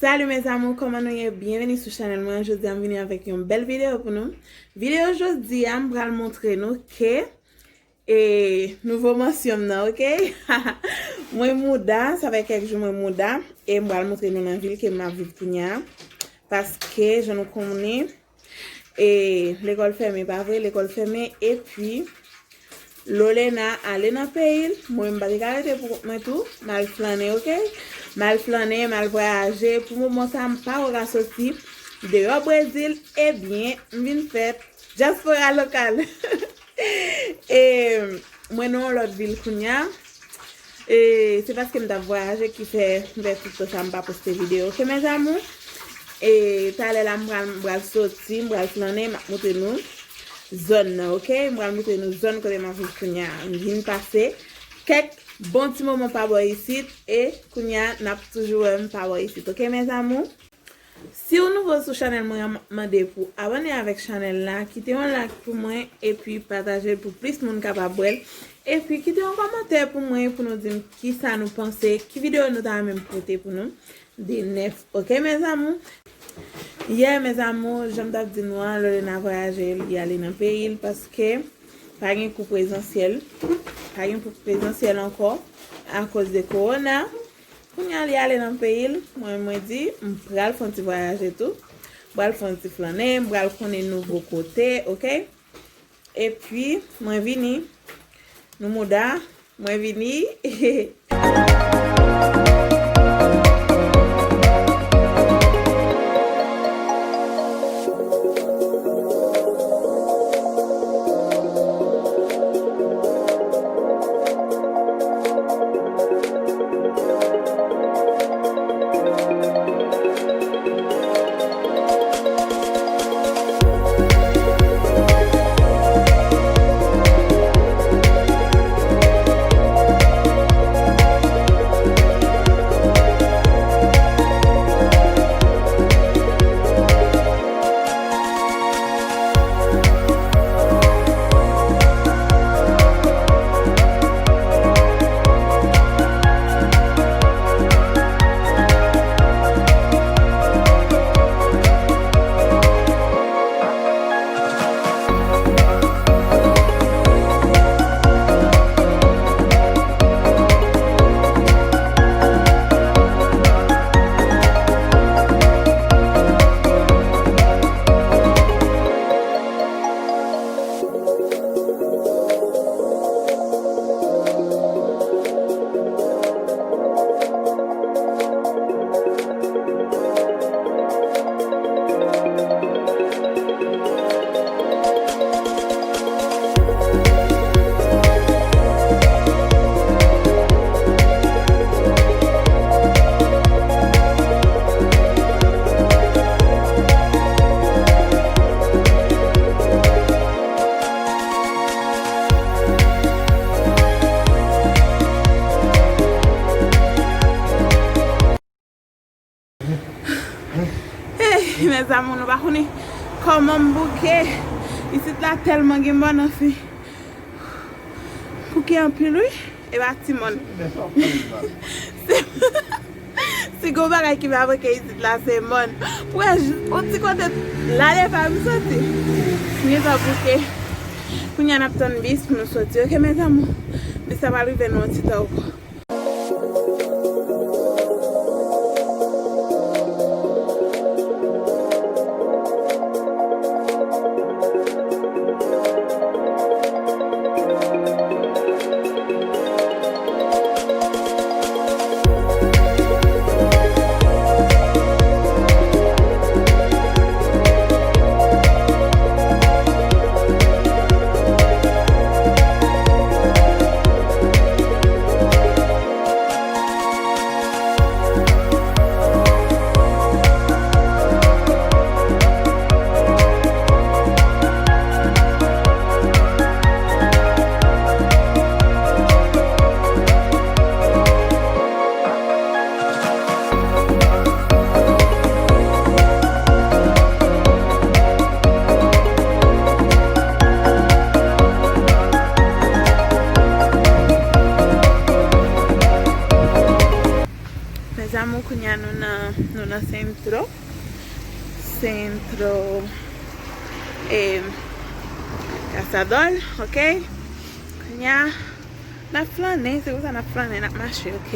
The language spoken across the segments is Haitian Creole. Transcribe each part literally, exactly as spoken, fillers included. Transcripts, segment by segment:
Salut mes amours, kòman nou ye? Byenveni sou chanèl mwen. Jodi a m vini avèk yon bèl videyo pou nou. Videyo jodi a, m pral montre nou ke e nouvo mansyon m nan, oke? Mwen mouda, sa fè kèk jou mwen mouda, e m pral montre nou nan vil ke m ap viv kounye a, paske jan nou konnen, e lekòl fèmen, pa vre? Lekòl fèmen, epi Lolena ale nan peyi l, mwen m pa te ka rete pou kont mwen tou, m al flannen, oke? M al flannen, m al vwayaje, pou moman sa a m pa wè ka soti deyò Brezil, ebyen, m vin fè dyaspora lokal. E mwen nan yon lòt vil kounye a. E se paske m t ap vwayaje ki fè m fè tout tan sa m pa poste videyo. Oke, mes amours? E talè la m pral, m pral soti, m pral flannen, m ap montre nou zòn nan, oke? M pral montre nou zòn kote m ap viv kounye a. M vin pase kèk bon ti moman pa bò isit, e kounye a n ap toujou wè m pa bò isit, oke, mes amours? Si w nouvo sou chanèl mwen an, m ap mande pou abòne avèk chanèl la, kite yon like pou mwen, epi pataje l pou plis moun kapab wè l. Epi kite yon kòmantè pou mwen, pou nou di m kisa nou panse, ki videyo nou ta renmen m pote pou nou de nèf, oke, mes amours? Yeah, mes amours, jan m t ap di nou an, Lolena vwayaje, li ale nan peyi l, paske pa gen kou prezansyèl, pa gen kou prezansyèl ankò, akoz de kowona. Kounye a li ale nan peyi l, mwen, mwen di, m pral fè yon ti vwayaje tou. M pral fè yon ti flannen, m pral konnen nouvo kote, oke? Epi, mwen vini. Nou mouda, mwen vini. Hey, mes amours, nou pa konnen kòman m bouke. Isit la tèlman gen mòn, anfen. Bouke anpil, wi. E pa ti mòn. Si, si gon bagay ki pa manke isit la, se mòn. Pou wè, yon ti kote lale pa m soti. M gentan bouke. Kounye a n ap tann bis pou nou soti. Oke, mes amours. Bis la pral rive nan yon ti tan ankò. Mezanmi, kounye a nou nan, nou nan Centro. Centro, eh, Casador, ok? Kounye a, n ap flannen, se konsa n ap flannen, n ap mache, ok?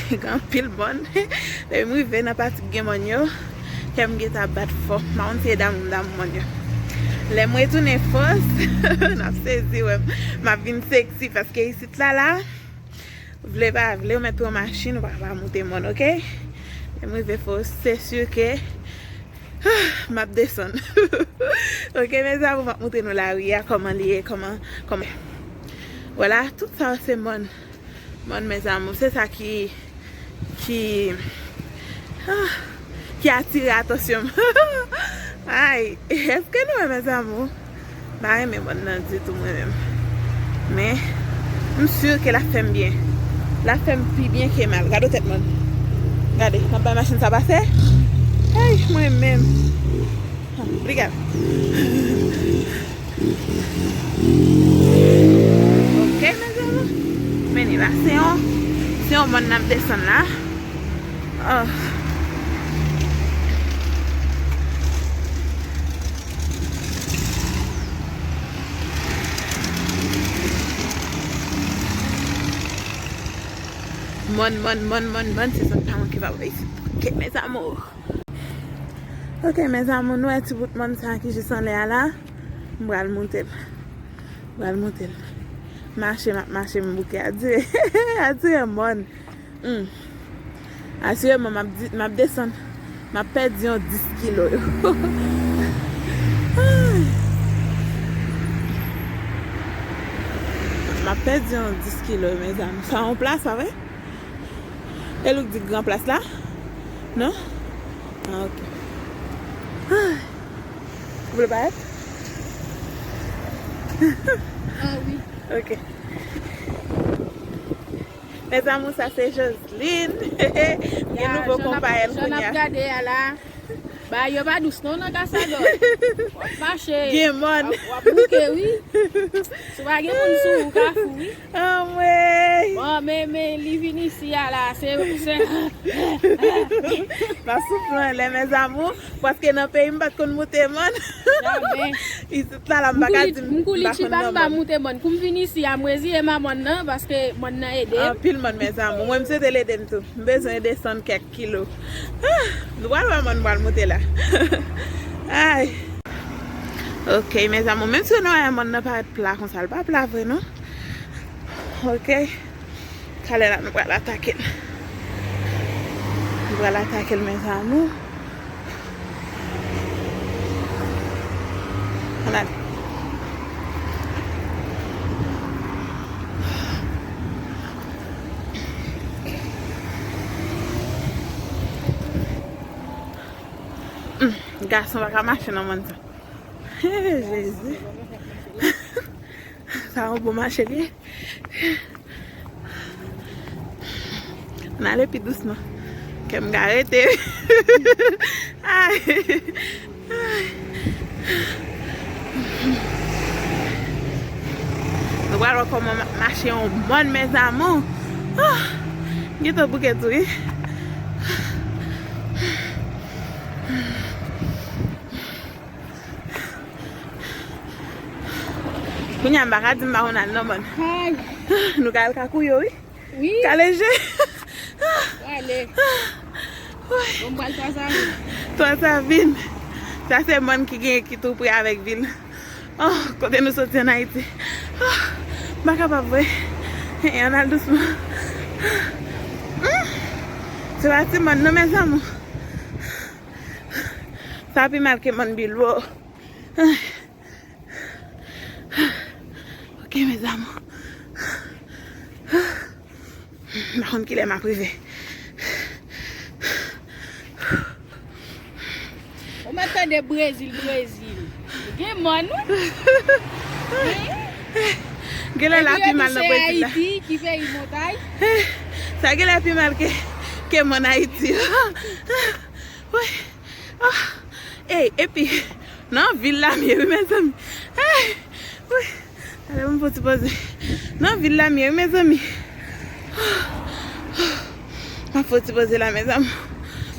Gen anpil mòn. Depi m rive nan pati k gen mòn yo, kè m gentan ap bat fò. M pa konn si e damou m damou mòn yo. Lè m retounen Frans, n ap sezi wè m. M ap vin seksi paske isit la la, vle pa vle, ou mèt pran machin, ou pa ka pa moute mòn, ok? Lè m rive Frans, se si ke m ap desann. Ok, mezanmi, m ap montre nou lari a, kòman li ye, kòman, kòman. Vwala, tout sa yo se mòn. Mòn, mezanmi, se sa ki, ki, ah, ki atire atansyon m. Ay, èske nou wè, mezanmi? M pa renmen mòn nan ditou mwen menm. Men, m si ke l ap fè m byen. L ap fè m pi byen ke mal. Gade tèt mòn. Gade, m ap bay machin sa pase. Hey, mwen menm. Li gade. Ok, mezanmi. Men ni la, se yon, se yon mòn n ap desann la. Oh. Mòn, mòn, mòn, mòn, mòn, se zòn pa manke pa wè isit. Ok, mes amours. Ok, mes amours, nou wè ti bout mòn sa ki jis anlè a la. M pral moute l. M pral moute l. Mache, m ap mache, m bouke. Adire, adire mòn. Hmm. Asireman, m ap di, m ap desann. M ap pèdi yon dis kilo yo. M ap pèdi yon dis kilo yo, mezanmi. Sa yon plas, pa vre? E Luc di gran plas la? Non? Ah, ok. Ou vle parèt? Ah, wi. Ok. Mes amours, sa se Joseline. Gen nouvo konpayèl kounye a. Jan n ap gade a la. Bagay yo pa dous non nan Casador. W ap mache. Gen mòn. W ap, w ap bouke, wi. Si w pa gen moun sou ou, ou ka fou, wi. Anmwey. Bon, men, men, li vin isi a la, se, se. M ap soufle anlè, mes amours, paske nan peyi m pa t konn moute mòn. Jamè. Isit la, la, m pa ka di m pa konn nan mòn. M kouli chiba, m pa moute mòn. Kou m vin isi a, m reziye m a mòn nan, paske mòn nan ede m. Anpil mòn, mes amours. Mwen, m swete l ede m tou. M bezwen desann kèk kilo. Ah, nou pral wè mòn m pral moute la. Ay. Ok, mes amours, menm si nou wè mòn nan parèt pla konsa, l pa pla vre, non. Ok. Talè la, nou pral atake l. Nou pral atake l, mes amours. Ann ale. Hmm, gason pa ka mache nan mòn sa. Jezi. Sa yon bon mache li ye. Ann ale pi dousman. Kè m ka rete. Ay. Ay. Nou pral wè kòman m ap mache yon mòn, mes amours. Ah, m gentan bouke tou, wi. Kounye a m pa ka di m pa konn al nan mòn. Ay. Nou ka al Kakuyo, wi. Wi. Ka leje. Prale. Bon, m pral Twa Savin. Twa Savin. Sa se mòn ki gen, ki tou pre avèk vil. Oh, kote nou soti ann Ayiti. Oh, m pa kapab vre. Ann al dousman. Hmm. Se pa ti mòn non, mes amours. Sa pi mal ke mòn Bilbo. Ok, mes amours. M pa konn kilè m ap rive. Ou mèt tande Brezil, Brezil. Gen mòn, wi. Genlè la pi mal nan Brezil la. Epi yo di se Ayiti ki peyi montay. Sa genlè pi mal ke, ke mòn Ayiti. Wi. Ah, ey, epi, nan vil la m ye, wi, mezanmi. Ey, wi. Talè m fon ti poze. Nan vil la m ye, wi, mezanmi. M ap fè yon ti poze la, mezanmi.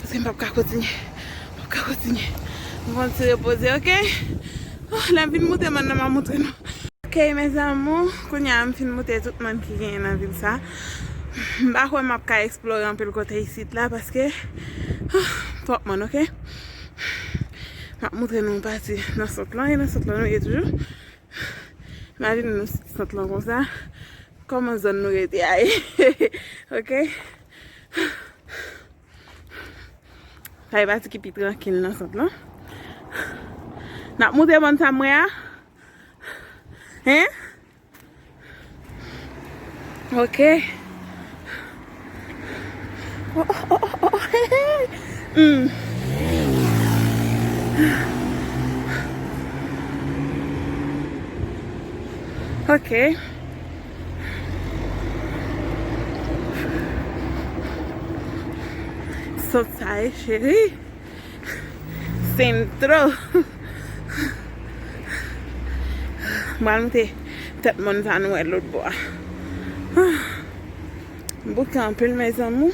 Paske m p ap ka kontinye. M p ap ka kontinye. M fè yon ti repoze, oke? Oh, lè m vin moute mòn nan, m a montre nou. Oke, mezanmi, kounye a m fin moute tout mòn ki genyen nan vil sa. M pa kwè m ap ka eksplore anpil kote isit la, paske, oh, twòp mòn, oke? M ap montre nou yon pati nan sant lan, e nan sant lan nou ye toujou. Imajine nou sot lan konsa. Kòman zòn nou rete a ye? Oke? Sa e pati ki pi trankil nan sant lan. N ap monte mòn sa m wè a. Hein? Oke. Oh, oh, oh, oh, oh, hey, hey. Hmm. Oke. Sot sa e, cheri. Sentro. M pral monte tèt mòn sa nou wè lòt bò a. M bouke anpil, mezanmi.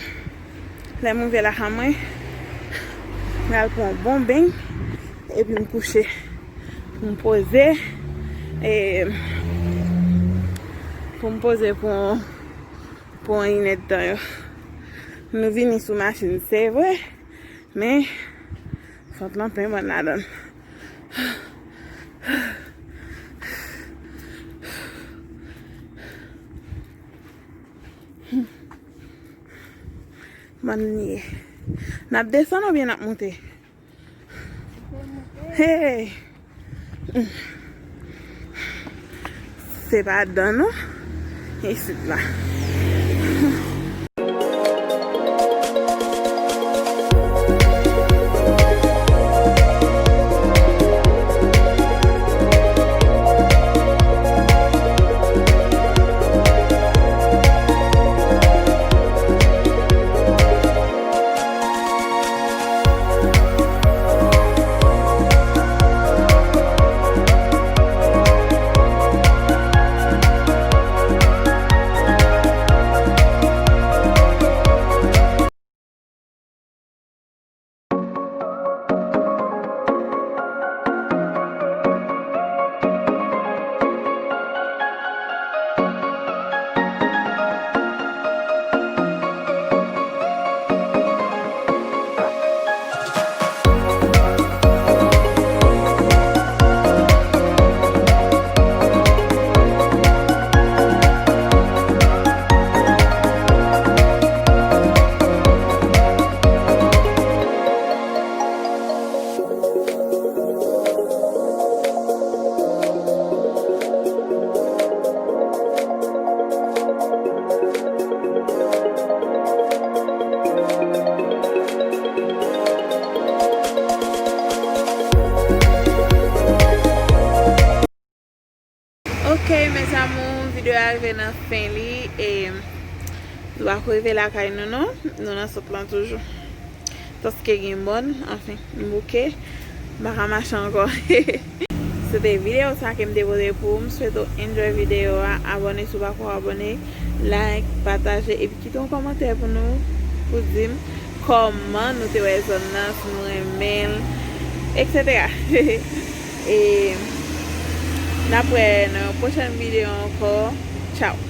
Lè m rive lakay mwen, m pral pran yon bon beny, epi m kouche. Pou m poze, e, pou m poze pou, pou yon inèdtan yo. Nou vini sou machin, se vre. Men, sant lan plen mòn ladan l. Mòn li ye. N ap desann oubyen n ap monte? Hey! Se pa dan non. Isit la. Ok, mes amours, videyo a rive nan fen li. E nou pa ko rive lakay nou non. Nou nan sant lan toujou. Paske gen mòn, anfen, m bouke. M pa ka mache ankò. Se te videyo sa ke m te pote pou ou. M swete w enjoy videyo a. Abòne si w pa ko abòne. Like, pataje, epi kite yon kòmantè pou nou, pou di m kòman nou te wè zòn nan, si nou renmen l, et cetera. E n ap wè nan yon pwochèn videyo ankò. Tchao.